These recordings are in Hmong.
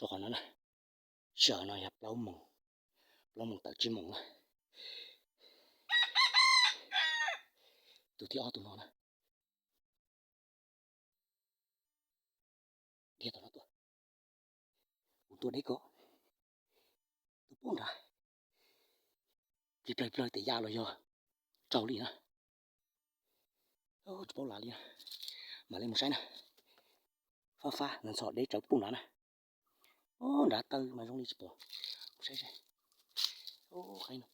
Rau qhov no na, sij hawm no yog plaub moos, plaub moos tawm tsib moos na. Tus thib ob tus no na, dhia tom no tuaj, kuv tua deb ko, tua poob nrad, tsis plawg plawg tes ya los yog tsaug li na. Tsis paub lav li na, mam li mus saib na. Fab fab ntxhov deb tsawv poob nrad na. Nrad taw mas zoo li tsis pom, mus saib seb. Qaib no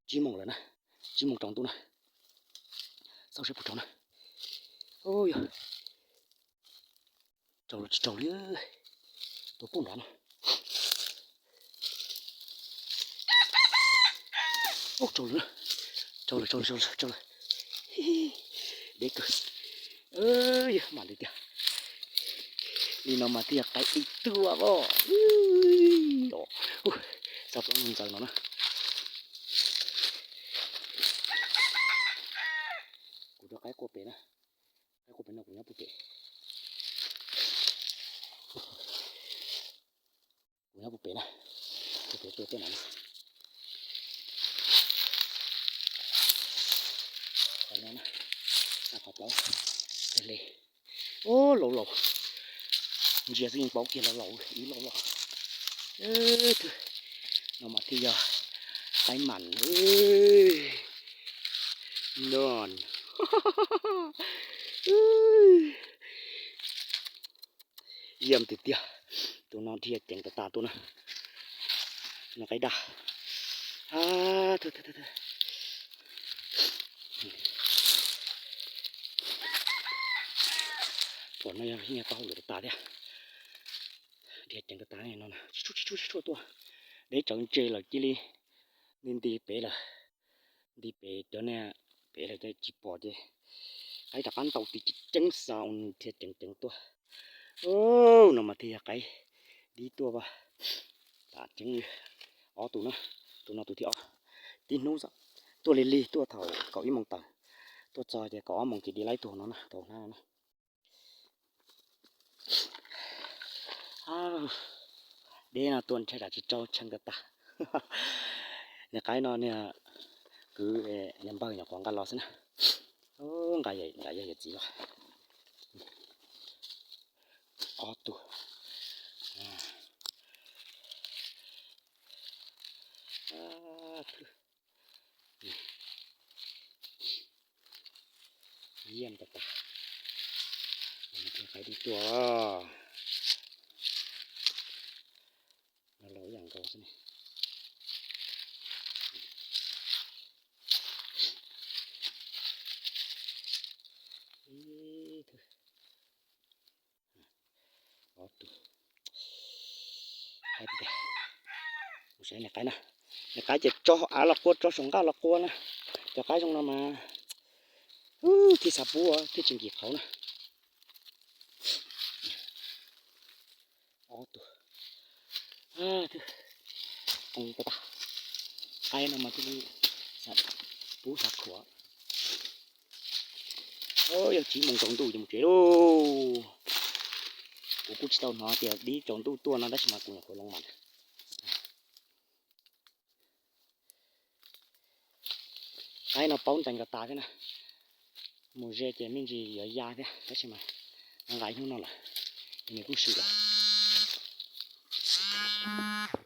tsib moos lawm na, tsib moos tsaus ntuj na, xauj seb puas tsaus na. Yog tsaus los tsis tsaus li, tua poob nrad na. Tsaus lawm, tsaus lawm, tsaus lawm, tsaus lawm. Deb kawg. Yog mam li tiag, li no mas thiaj yog qaib ib tuaj os. Xauj plaub ntxaws no na. Kuv rau qaib quaj pem na, qaib quaj pem no kuv nyob puag pem. Kuv nyob puag pem na, puag pem tuaj tuaj na. Qhov no na, qhov plaub, hle. Ub, laus laus, ntsia xwb yeej paub kiag laus laus, ib laus laus. No mas thiaj yog qaib mas no. Yiam tiag tiag, tus no dhia ceev tas tas tuaj na. No qaib daj. Pom no yog taub hau lwm tas tas thiab. Dhia ceev tas tas no, tsis tshuaj tsis tshuaj tuaj. Deb tsawv ntse lawm cia li nti nti pem lawm. Nti pem cov niag pem lawm ces tsis pom ces qaib rov qab ntaus tis ceev ceev xaus dhia ceev ceev tuaj. No mas thiaj yog qaib dib tuaj as. Tam tseeb li ob tug na, tus no tus thib ob. Tib hnub tuaj lig lig tuaj thaum kaum ib moos tawm, tuaj txog ces kaum ob moos ces dib laib tuaj no na, thaum hnab no na. Deb no tua ntshai tsam tsis tsau tshee tas tas. Niag qaib no niag kwv, niag npawg nyuam qhuav nqa los xwb na. Nqa, nqa yawg yawm txiv los. Ob tug. Yiam tas tas. Qaib dib tuaj. No los ib yam nkaus xwb ne. Ib tug, ob tug. Mus saib niag qaib na. Niag qaib ces tso hauv av los qua, tso saum nqaj los qua na. Cov qaib zoo no mas thiaj xav pub thiaj tsis nkim qhauv na. Ob tug. Qaib no mas thiaj li pub xav khuam. Yog tsib moos tsaus ntuj ces mus tsev lauj. Kuv kuj tsis tau hnov tias dib tsaus ntuj tuaj no tab sis mas kuv nyuam qhuav loo mas. Qaib no paub ntxeev tas tas thiab na. Mus ze ces me ntsis yuav ya thiab tab sis mas nqa ib hnub no lawm, nws kuj swm lawm.